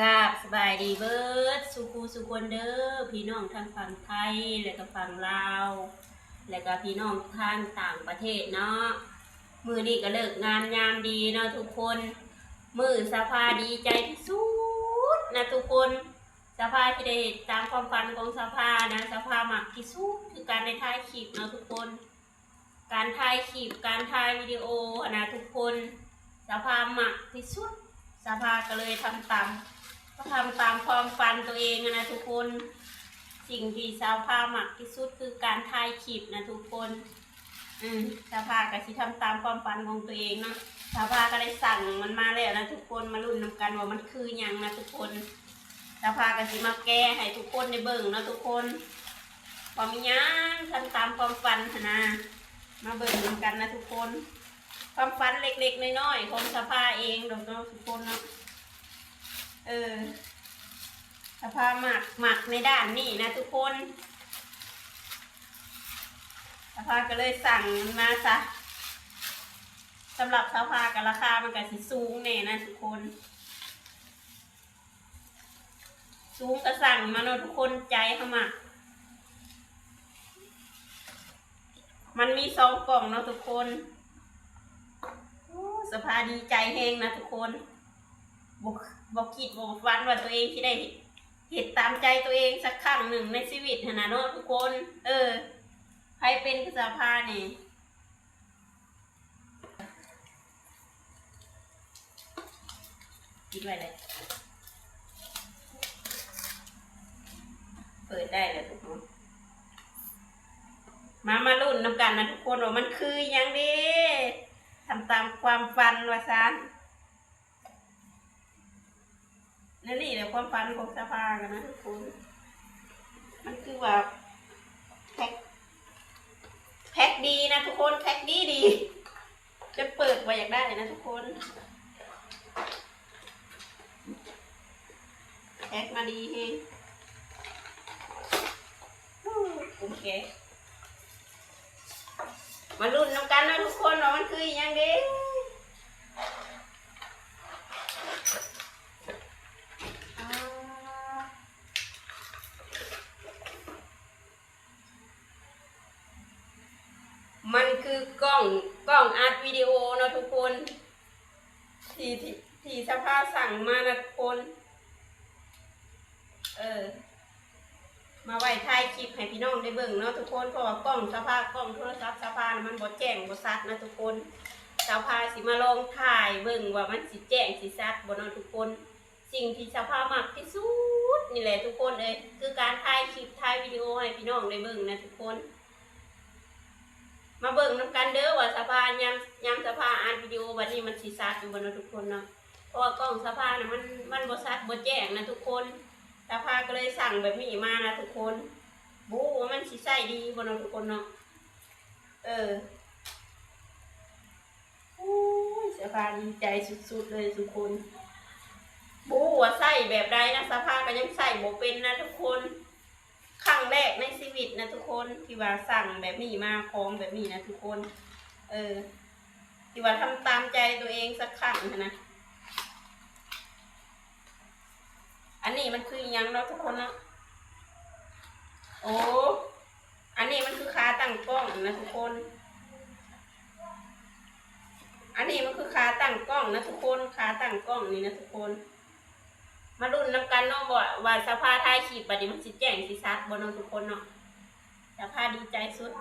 ກາບສະບາຍດີເບີດສູ່ຄູ່ສູ່ຄົນເດີ ພີ່ນ້ອງທັງຝັ່ງໄທ ແລະກະຝັ່ງລາວ ແລະກະພີ່ນ້ອງທາງຕ່າງປະເທດເນາະ. ມື້ນີ້ກະເລີກງາມຍາມດີເນາະທຸກຄົນ. ມື້ສາພາດີໃຈທີ່ສຸດນະທຸກຄົນ. ສາພາຊິໄດ້ເຮັດຕາມຄວາມຝັນຂອງສາພານະ. ສາພາມັກທີ່ສຸດຄືການໄດ້ຖ່າຍຄລິບເນາະທຸກຄົນ. ການຖ່າຍຄລິບ ການຖ່າຍວິດີໂອຫັ້ນນະທຸກຄົນ ສາພາມັກທີ່ສຸດ. ສາພາກະເລີຍທຳຕາມ ທຳຕາມຄວາມຝັນໂຕເອງຫັ້ນນະທຸກຄົນ. ສິ່ງທີ່ສາພາມັກທີ່ສຸດຄືການຖ່າຍຄລິບນະທຸກຄົນ. ອືມ ສາພາກະຊິທຳຕາມຄວາມຝັນຂອງໂຕເອງເນາະ. ສາພາກະໄດ້ສັ່ງມັນມາແລ້ວນະທຸກຄົນ. ມາລຸ້ນນຳກັນວ່າມັນຄືຫຍັງນະທຸກຄົນ. ສາພາກະຊິມາແກະໃຫ້ທຸກຄົນໄດ້ເບິ່ງເນາະທຸກຄົນ ວ່າມີຫຍັງທຳຕາມຄວາມຝັນຫັ້ນນະ. ມາເບິ່ງນຳກັນນະທຸກຄົນ. ຄວາມຝັນເລັກໆນ້ອຍໆຂອງສາພາເອງດອກເນາະທຸກຄົນເນາະ. ເອີ ສາພາມັກ ມັກໃນດ້ານນີ້ນະທຸກຄົນ. ສາພາກະເລີຍສັ່ງມັນມາຊະ. ສຳລັບສາພາກະລາຄາມັນກະຊິສູງແດ່ນະທຸກຄົນ. ສູງກະສັ່ງມາເນາະທຸກຄົນ ໃຈເຮົາມັກ. ມັນມີສອງກ່ອງເນາະທຸກຄົນ. ໂອ້ ສາພາດີໃຈແຮງນະທຸກຄົນ. ບໍ່ ບໍ່ຄິດບໍ່ຝັນວ່າໂຕເອງຊິໄດ້ເຮັດຕາມໃຈໂຕເອງສັກຄັ້ງໜຶ່ງໃນຊີວິດຫັ້ນນະເນາະທຸກຄົນ. ເອີ ໃຜເປັນຄືສາພານີ້? ປິດໄວ້ເລີຍ. ເປີດໄດ້ແລ້ວທຸກຄົນ. ມາ ມາລຸ້ນນຳກັນນະທຸກຄົນ ວ່າມັນຄືຫຍັງເດ້. ທຳຕາມຄວາມຝັນວ່າຊັ້ນ. ແນວນີ້ແຫຼະຄວາມຝັນຂອງສາພານະທຸກຄົນ. ມັນຄືວ່າແພັກ ແພັກດີນະທຸກຄົນ ແພັກດີດີ ຈົນເປີດບໍ່ຢາກໄດ້ນະທຸກຄົນ. ແພັກມາດີແຮງ. ໂອ້ ກຸມແກະ. ມາລຸ້ນນຳກັນເນາະທຸກຄົນ ວ່າມັນຄືອີ່ຫຍັງເດ້. ມັນຄືກ້ອງ ກ້ອງອັດວິດີໂອເນາະທຸກຄົນ ທີ່ ທີ່ ທີ່ສະພາສັ່ງມານະທຸກຄົນ. ເອີ ມາໄວ້ຖ່າຍຄລິບໃຫ້ພີ່ນ້ອງໄດ້ເບິ່ງເນາະທຸກຄົນ ເພາະວ່າກ້ອງສະພາ ກ້ອງໂທລະສັບສະພານະ ມັນບໍ່ແຈ້ງບໍ່ຊັດນະທຸກຄົນ. ສະພາຊິມາລອງຖ່າຍເບິ່ງວ່າມັນຊິແຈ້ງຊິຊັດບໍ່ເນາະທຸກຄົນ. ສິ່ງທີ່ສະພາມັກທີ່ສຸດນີ້ແຫຼະທຸກຄົນເອີຍ ຄືການຖ່າຍຄລິບຖ່າຍວິດີໂອໃຫ້ພີ່ນ້ອງໄດ້ເບິ່ງນະທຸກຄົນ. ມາເບິ່ງນຳກັນເດີວ່າສະພາ ຍາມ ຍາມສະພາອັດວິດີໂອບັດນີ້ມັນຊິຊັດຢູ່ບໍ່ເນາະທຸກຄົນເນາະ. ເພາະວ່າກ້ອງສະພານະ ມັນ ມັນບໍ່ຊັດບໍ່ແຈ້ງນະທຸກຄົນ. ສະພາກະເລີຍສັ່ງແບບນີ້ມານະທຸກຄົນ. ບໍ່ຮູ້ວ່າມັນຊິໃຊ້ດີຢູ່ບໍ່ເນາະທຸກຄົນເນາະ. ເອີ ໂອ້ຍ ສະພາດີໃຈສຸດໆເລີຍທຸກຄົນ. ບໍ່ຮູ້ວ່າໃຊ້ແບບໃດນະ ສະພາກະຍັງໃຊ້ບໍ່ເປັນນະທຸກຄົນ. ຄັ້ງແລກໃນຊີວິດນະທຸກຄົນ ທີ່ວ່າສັ່ງແບບນີ້ມາ ຂອງແບບນີ້ນະທຸກຄົນ. ເອີ ທີ່ວ່າທຳຕາມໃຈໂຕເອງສັກຄັ້ງຫັ້ນນະ. ອັນນີ້ມັນຄືອີ່ຫຍັງເນາະທຸກຄົນເນາະ. ໂອ້ ອັນນີ້ມັນຄືຂາຕັ້ງກ້ອງນະທຸກຄົນ. ອັນນີ້ມັນຄືຂາຕັ້ງກ້ອງນະທຸກຄົນ ຂາຕັ້ງກ້ອງນີ້ນະທຸກຄົນ. ມາລຸ້ນນຳກັນເນາະ ວ່າ ວ່າສະພາຖ່າຍຄລິບບັດນີ້ມັນຊິແຈ້ງຊິຊັດບໍ່ເນາະທຸກຄົນເນາະ. ສະພາດີໃຈສຸດ.